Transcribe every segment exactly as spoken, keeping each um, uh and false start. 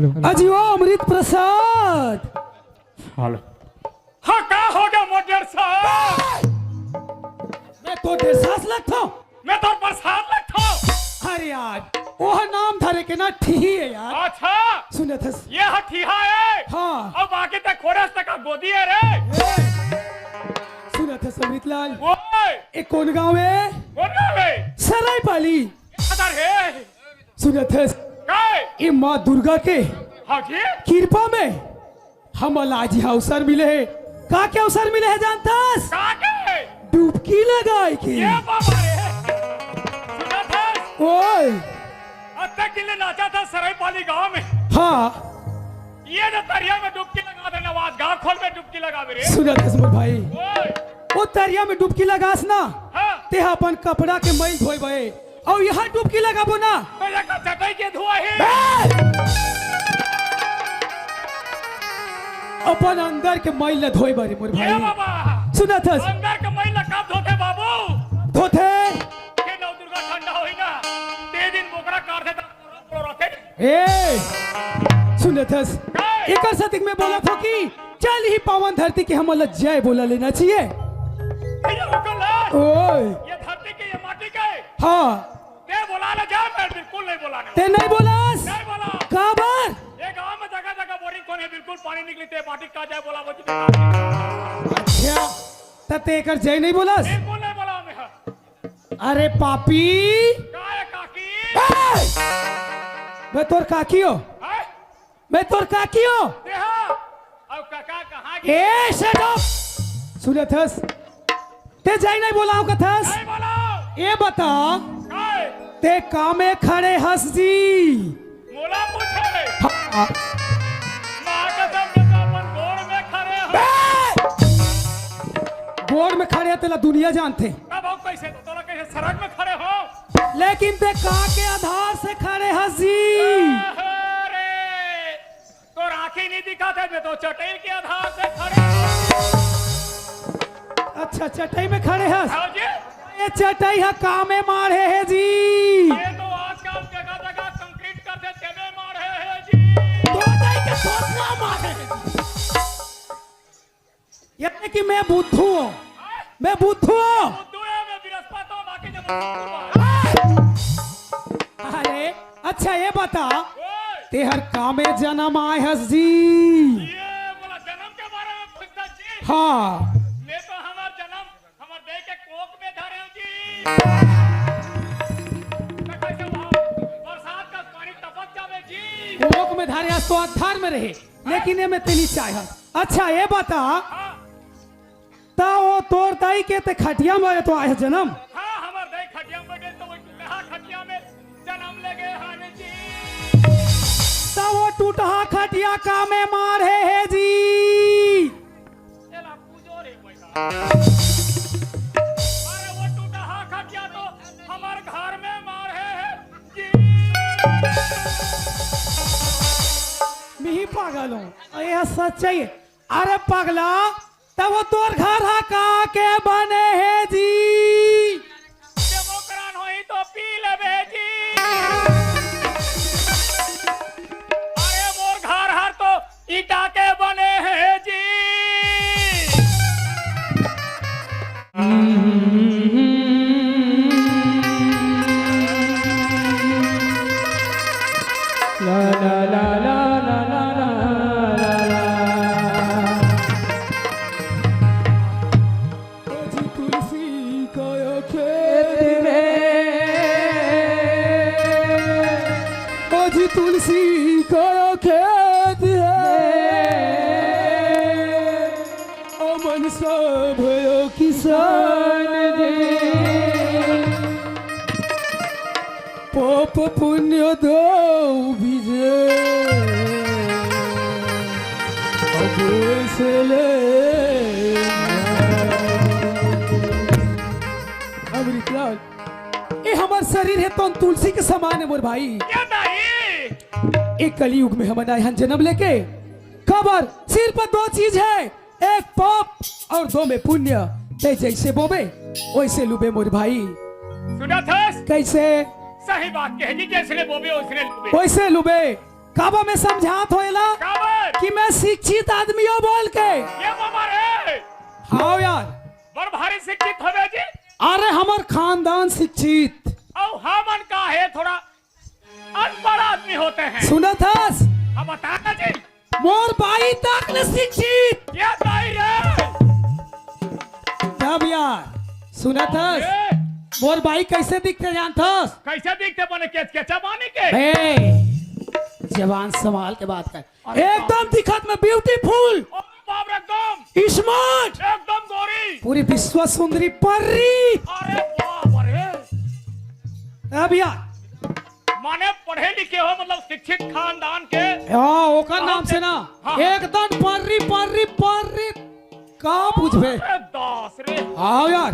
अजी ओ अमृत प्रसाद। हेलो। हाँ, का हो गया मोर डेढ़ सास? मैं तो डेढ़ सास लगथो। मैं तो प्रसाद लगथो। अरे यार, वो नाम धरे के ना ठीही है यार। अच्छा। सुनत हस? ये ह ठीहा है। हाँ। अब बाकी तक खोरस तक गोदी है रे। ए, सुनत हस अमृतलाल? ओए। ए कोन गाँव है? कोन गाँव है? सरायपाली। ये खतर है। सुनत हस? काय? ए माँ दुर्गा के हाँ जी? कृपा में हमन ला आज ये अवसर मिले हे। का के अवसर मिले हे जानथस? का के? डुबकी लगाए के। ये बाबा रे। सुनत हस? ओए। अत्ता किले नाचा था सरायपाली गांव में। हाँ। ये जो तरिया में डुबकी लगा देना, आज गांव खोल में डुबकी लगावे रे। सुनत हस मोर भाई। ओए। वो तरिया में डुबकी लगास ना। हाँ। ते हा अपन कपड़ा के मैल धोए बे। अउ यहाँ डुबकी लगाबो ना। तो ये का चटाई के धुआ है? ए! अपन अंदर के मैल ल धोए बर मोर ये भाई। बाबा। सुनत हस? अंदर के मैल ल कब धोथे बाबू? धोथे। ये नवदुर्गा ठंडा होही ना, ते दिन बोकरा काटथे त ए, सुनत हस? काय? एकर सेती मैं बोलत हो कि चल ही पावन धरती के हमन ल जय बोला लेना चाहिए। भैया, रुको ना। ओए। ये धरती के, ये माटी के। हाँ। ते बोला ले जा, मैं बिल्कुल नहीं बोला नहीं। ते नहीं बोलास? नहीं बोला। काबर? ये गांव में जगह जगह बोरिंग कोन है, बिल्कुल पानी निकली, ते माटी का जय बोला वो जी। अच्छा, त ते एकर जय नहीं बोलास? बिल्कुल नहीं बोला मैं। अरे पापी। काय काकी? ए! मैं तोर काकी हो। हैं? मैं तोर काकी हो। देहा। अब काका कहाँ गए? ए, shut up! सुनत हस? ते जाई नहीं बोलाव कथस? नहीं बोलाव। ए बता, काय? ते का में खड़े हस जी? मोला पूछे। हाँ। माँ कसम, मैं तो अपन गोड़ में खड़े हूँ। बे! गोड़ में खड़े हे, तेला दुनिया जानथे। तब हम कैसे, तोला कैसे सड़क में खड़े हो? लेकिन ते का के आधार से खड़े हस जी? अरे, तोर आँखी नहीं दिखाथे, मैं तो चटई के आधार से खड़े हूँ। अच्छा, चटई में खड़े हस? हाँ जी। ये चटई ह का में माढ़े हे जी? ये तो आजकल जगह जगह concrete करथे, तेमे माढ़े हे जी। तो नहीं के सोचना माढ़े हे जी। यानी कि मैं बुद्धू हूँ, मैं बुद्धू हूँ। बुद्धू है, मैं बृहस्पति हूँ, बाकी जब बुद्धू हूँ। अरे, अच्छा ये बता, ओए। तेहर का में जनम आए हस जी? ये बोला जनम के बारे में पूछता जी। हाँ। मैं तो हमार जनम हमर देह के कोख में धरे हो जी। त कैसे हुआ? बरसात का पानी टपक जावे जी। कोख में धरे हस तो अंधार में रहे, लेकिन ये में तेली चाहे हस। अच्छा, ये बता, हाँ। त वो तोर दाई के ते खटिया में तो आए जनम। हाँ, हमर दाई खटिया में बैठे तो वो टूटहा खटिया में जनम ले गए हन जी। त वो टूटहा खटिया का में माढ़े हे जी? चला पूजो रे पैसा। अरे वो टूटहा खटिया तो हमर घर में माढ़े हे जी। मिही पागल हूँ, ये सच्चाई है। अरे पगला, तब वो तोर घर हा का के बने हे जी? डेमोक्रान होही तो पी लेबे जी। अरे मोर घर हर तो ईटा के बने हे जी। अजी तुलसी का खेत में, अजी तुलसी का खेत है, अमन सब हो किसान जी। पाप पुण्य दो बीजे, अब ऐसे ले। अमृतलाल, ए हमर शरीर हे तो तुलसी के समान हे मोर भाई। क्या दाई? ए कलयुग में हमन आए हन जन्म लेके, काबर सिर्फ दो चीज हे, एक पाप और दो में पुण्य। ते जैसे बोबे वैसे लुबे मोर भाई। सुनत हस? कैसे? सही बात कहे जी, जैसने बोबे वैसने लुबे। वैसे लुबे। काबर मैं समझात हों एला काबर? कि मैं शिक्षित आदमी हों बोल के। ये बाबा रे। हाँ यार। बड़ भारी शिक्षित हवे जी। अरे हमर खानदान शिक्षित। अउ हमन का हे थोड़ा अनपढ़ आदमी होते हैं। सुनत हस? हाँ बता ना जी। मोर बाई तक ले शिक्षित। ये दाई रे। तब यार सुनत हस? ए। मोर बाई कैसे दिखथे जानत हस? कैसे दिखथे बने केचकेचा बानी के? बे, जबान संभाल के बात कर। अरे एकदम दिखत में beautiful। ओ बाप रे, एकदम। Smart। एकदम गोरी। पूरी विश्व सुंदरी परी। अरे बाप रे। अब यार। माने पढ़े लिखे हो, मतलब शिक्षित खानदान के। हाँ, ओकर नाम से ना। हाँ, हाँ। एकदम परी, परी, परी। का पूछबे? अरे दास रे। हाँ यार।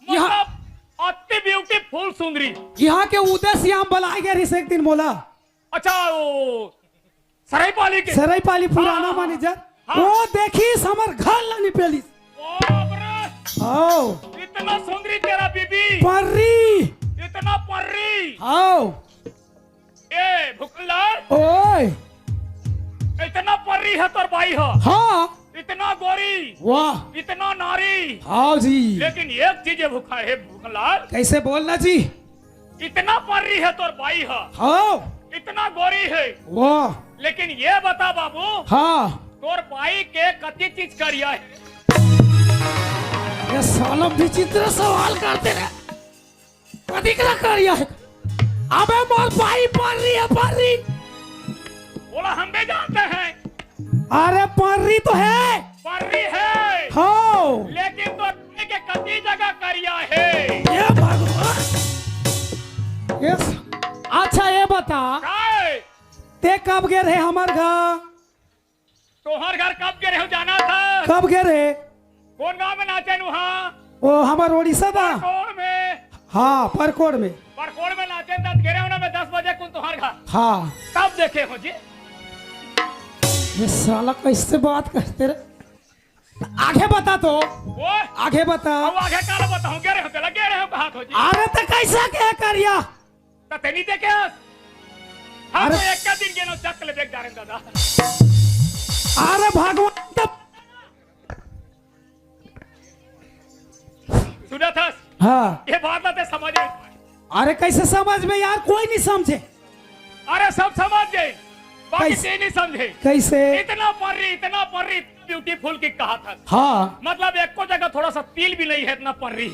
मतलब अति beautiful सुंदरी। यहाँ के उदय श्याम बलाए गे रहिस एक दिन मोला। अच्छा, वो सरईपाली के? सरईपाली पुराना हाँ, हाँ, manager। हाँ। वो देखिस हमर घर ला निपेलिस। बाप रे। आओ। इतना सुंदरी तेरा बीबी। परी। इतना परी। आओ। ए, भूखनलाल। ओए। इतना परी है तोर बाई हो। हाँ। इतना गोरी। वाह। इतना नारी। हाँ जी। लेकिन एक चीज है भूखा, हे भूखनलाल। कैसे बोलना जी? इतना परी है तोर बाई ह। हाँ। इतना गोरी है। वाह। लेकिन ये बता बाबू। हाँ। तोर बाई के कति चीज करिया है? ये साला विचित्र सवाल करते रहे। कति करा करिया है? अबे मोर बाई परी है, परी। बोला हम भी जानते हैं। अरे परी तो है। परी है। हाँ। लेकिन तो के कति जगह करिया है। ये भगवान। Yes। अच्छा ये बता। काय? ते कब गे रहे हमर घर? तोहर घर कब गे रहे हो जाना था? कब गे रहे? कौन गांव में नाचे नु हाँ? ओ हमर उड़ीसा दा। परकोड़ में। हाँ परकोड़ में। परकोड़ में नाचे तब गे रहे हो ना मैं दस बजे कुन तोहर घर। हाँ। तब देखे हो जी। ये साला कैसे बात करते रे? आगे बता तो। वो? आगे बता। अब आगे काला बताऊं, गे रहे हो, तेला गे रहे हो, कहा थो जी। अरे तो कैसा क्या करिया? तो तेनी देखे? हम अरे। तो एक का दिन गेनो चक ले देख जा रहे हैं दादा। अरे भगवान तो सुना था? हाँ। ये बात ना ते समझ में। अरे कैसे समझ में यार, कोई नहीं समझे। अरे सब समझ गए, बाकी कैसे? ते नहीं समझे। कैसे? इतना परी, इतना परी, beautiful की कहा था। हाँ। मतलब एक को जगह थोड़ा सा तिल भी नहीं है, इतना परी।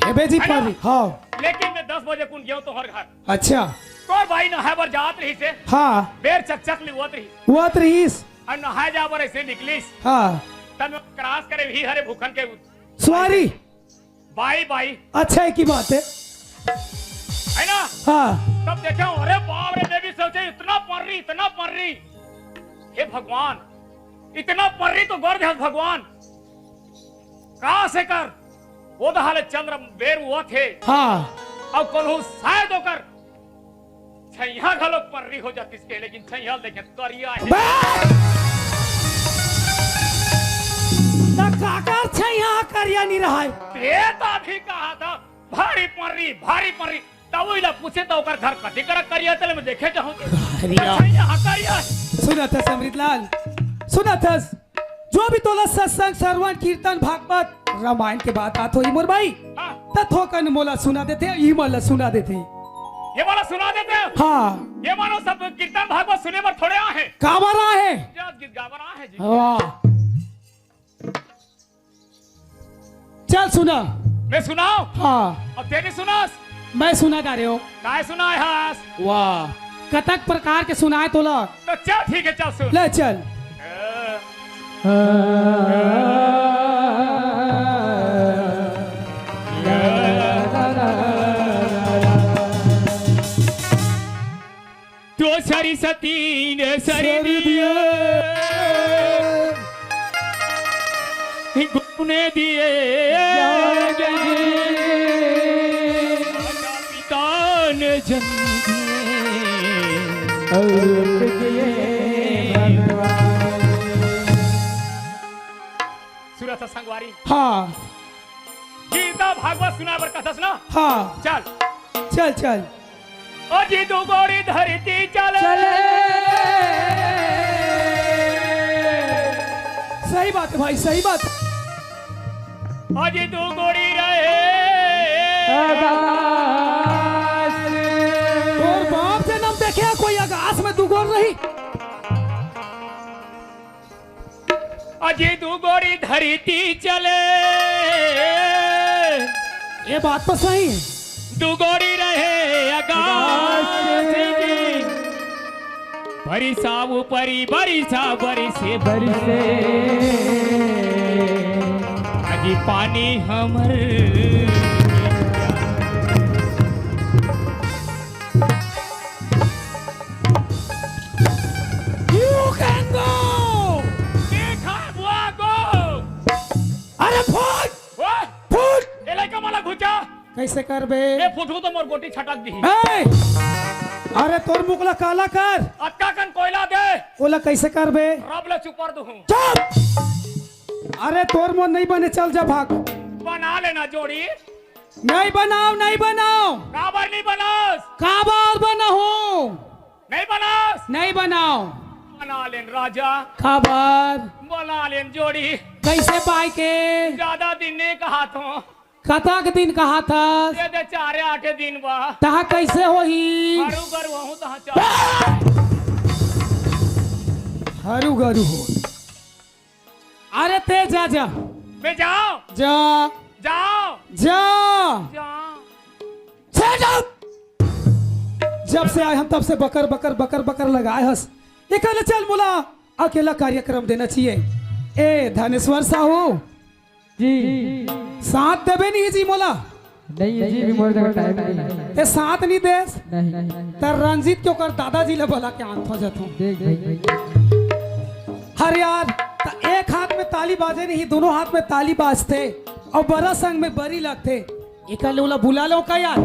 हे बेजी है ना? परी, हाँ। लेकिन मैं दस बजे कुन गया तोहर घर। अच्छा। तोर बाई नहाए बर जात रही से। हाँ। बेर चकचक लिवत रही। हुआ रहीस। और नहाए जा बर ऐसे निकलिस। हाँ। तब मैं cross करे भी हरे भूखन के। Sorry। बाई, बाई। अच्छा है की बात है। है ना? हाँ। तब देखे, अरे बाप रे, मैं भी सोचे, इतना परी, इतना परी। हे भगवान, इतना परी तो कर दे भगवान। का से कर? वो दहाले चंद्र बेर हुआ थे। हाँ। अब कल हो शायद होकर छैया घलो पर्री हो जातिस के, लेकिन छैया ल देखे करिया हे। बे! त काकर छैया करिया नहीं रहा है? ये तो अभी कहा था, भारी पर्री, भारी पर्री। तब वही ला पूछे तो ओकर घर कति करा करिया, तले मैं देखे चाहूँ। करिया। छैया करिया। सुना था समरीत लाल, सुना था। जो भी तोला सत्संग, श्रवण, कीर्तन, भागवत, रामायण के बात आत होही मोर भाई, हाँ। त थोकन मोला सुना देते, ई मन ला सुना देते। ये वाला सुना देते हैं? हाँ। ये मानो सब कीर्तन भागवत सुने बर थोड़े आए हैं। काबर आए हैं? गीत गाबर आए हैं जी। वाह। चल सुना। मैं सुनाओ? हाँ। अब तेरी सुनास? मैं सुना गा रहे हो। काय सुनाए हास? वाह, कतक प्रकार के सुनाए तोला। तो चल ठीक है, चल सुन। ले चल। दो सरी सतीन सरी सरी दिए। दिए। गुने दिए। पिता ने जन्म दिए। सुरत संगवारी। हाँ। गीता भागवत सुना बर कथस ना? हाँ। चल। चल, चल। अजी दू गोड़ी धरती चले। चले। सही बात है भाई, सही बात। अजी दू गोड़ी रहे आकाश। तोर बाप जनम देखे कोई आकाश में दू गोड़ रही। अजी दू गोड़ी धरती चले। ये बात तो सही है। दू गोड़ी रहे आकाश जी। बरिसा ऊपरी बरिसा बरिसे बरिसे। अजी पानी हमर। You can go! देखा हुआ गो। अरे फुट! ओए! फुट! ए लइका मन ला घुचा। कैसे करबे? ए फुटहू तो मोर गोटी छटक दिही। ए! अरे तोर मुख ला काला कर। अतका कन कोयला दे। ओला कैसे करबे? रब ला चुपर दुहूं। चुप! अरे तोर मोर नहीं बने, चल जा भाग। बना लेना जोड़ी। नहीं बनाव, नहीं बनाव। काबर नहीं बनास? काबर बनाहूं? नहीं बनास? नहीं बनाव। बना लेन राजा। काबर? बना लेन जोड़ी। कैसे पाय के? ज्यादा दिन नहीं कहा थो। कतक दिन कहा थस? दे दे, चारे आठे दिन बा। तहा कैसे होही? हरू गरू हूं तहा चार। हरू गरू हो। अरे ते जा, जा। बे जाओ। जा। जाओ। जा। जा। Shut up! जब से आए हन तब से बकर बकर बकर बकर लगाए हस। एकर ले चल मोला अकेला कार्यक्रम देना चाहिए। ए धनेश्वर साहू जी। साथ देबे नहीं जी मोला। नहीं जी, भी मोर जगह टाइम नहीं है। ए साथ नहीं देस। नहीं। त रंजीत के ओकर दादाजी ले बला के आंथो जथो। देख भाई। हर यार, त एक हाथ में ताली बाजे नहीं, दोनों हाथ में ताली बाजथे अउ बरा संग में बरी लगथे। एकर ले ओला बुला लो का यार?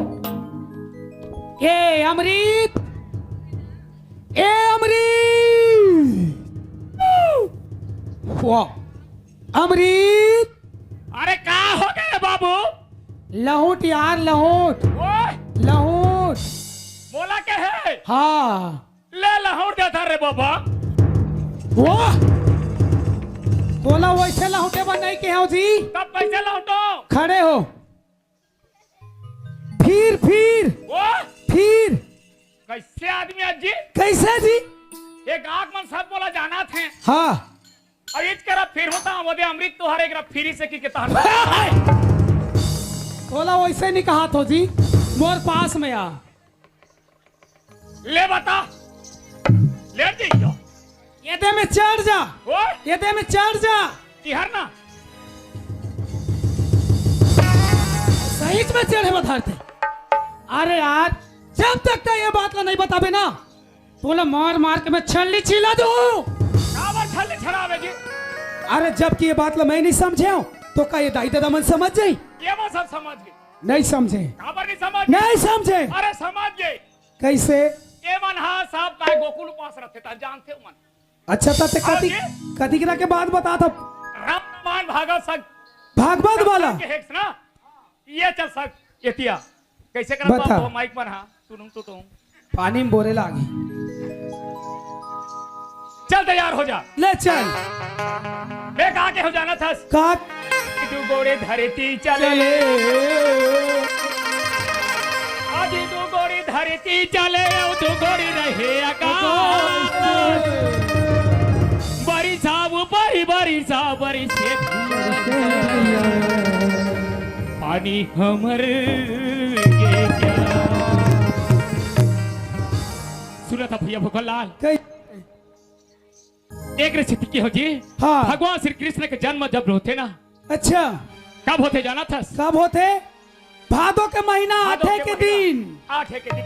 ए अमृत, ए अमृत, वाह अमृत। अरे का हो गए बाबू? लहूट यार, लहूट। ओए! लहूट। बोला के है? हाँ। ले लहूट देता रे बाबा। वाह! तोला वैसे लहूटे बर नहीं के हो जी। तब कैसे लहूटो? खड़े हो। फिर, फिर। वाह! फिर। कैसे आदमी आज जी? कैसे जी? एक आंख मन सब बोला जाना थे। हाँ। अब इच करा फिर होता, वो दे अमृत तो हर एक रा फिरी से की के तहन। ओला वैसे नहीं कहा थो जी, मोर पास में आ। ले बता। ले जी यो। ये दे में चढ़ जा। ओ? ये दे में चढ़ जा। इहर ना। सही में चढ़े बधारते। अरे यार, जब तक का ये बात ला नहीं बताबे ना, तोला मार मार के मैं छल्ली छिला दूं। काबर छल्ली छलावे जी? अरे जब की ये बात ला मैं नहीं समझे हूँ, तो का ये दाई ददा मन समझ जाई? ये मन सब समझ गए। नहीं समझे। काबर नहीं समझ? नहीं समझे। अरे समझ गए। कैसे? ये मन हाँ साहब काहे गोकुल उपास रखते था, जानते हो मन। अच्छा, ता ते हाँ कति, जी। कति गिरा के बात बता था। रामायण भागवत सब भागवत वाला। के हेक्स ना? ये चल सक, एतिया। कैसे करत बता। बाबू, माइक मन, हाँ, टुनुम टुटुम। पानी में बोरे लागी। चल तैयार हो जा। ले चल। मैं कहा के हो जाना था? का? तू गोरे धरती चले। चले। अभी तू गोरे धरती चले, अब तू गोरे रहे आकाश। बरिसा ऊपरी बरिसा बरिसे। पानी हमर के क्या? सुनत ह भैया भूखन लाल। कई- एक रे स्थिति के हो जी। हाँ। भगवान श्री कृष्ण के जन्म जब होथे ना। अच्छा। कब होथे जानत हस? कब होथे? भादो के महीना भादो आठे के के महीना। दिन। आठे के दिन।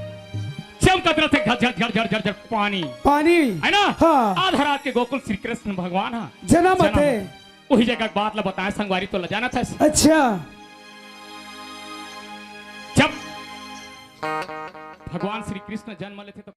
चमकत रथे झर झर झर झर झर झर पानी। पानी। है ना? हाँ। आधा रात के गोकुल श्री कृष्ण भगवान हा। जन्म जन्म होथे। होथे। उही जगह के बात ला बताए संगवारी तो ला जानत हस। अच्छा। जब भगवान श्री कृष्ण जन्म लेथे तो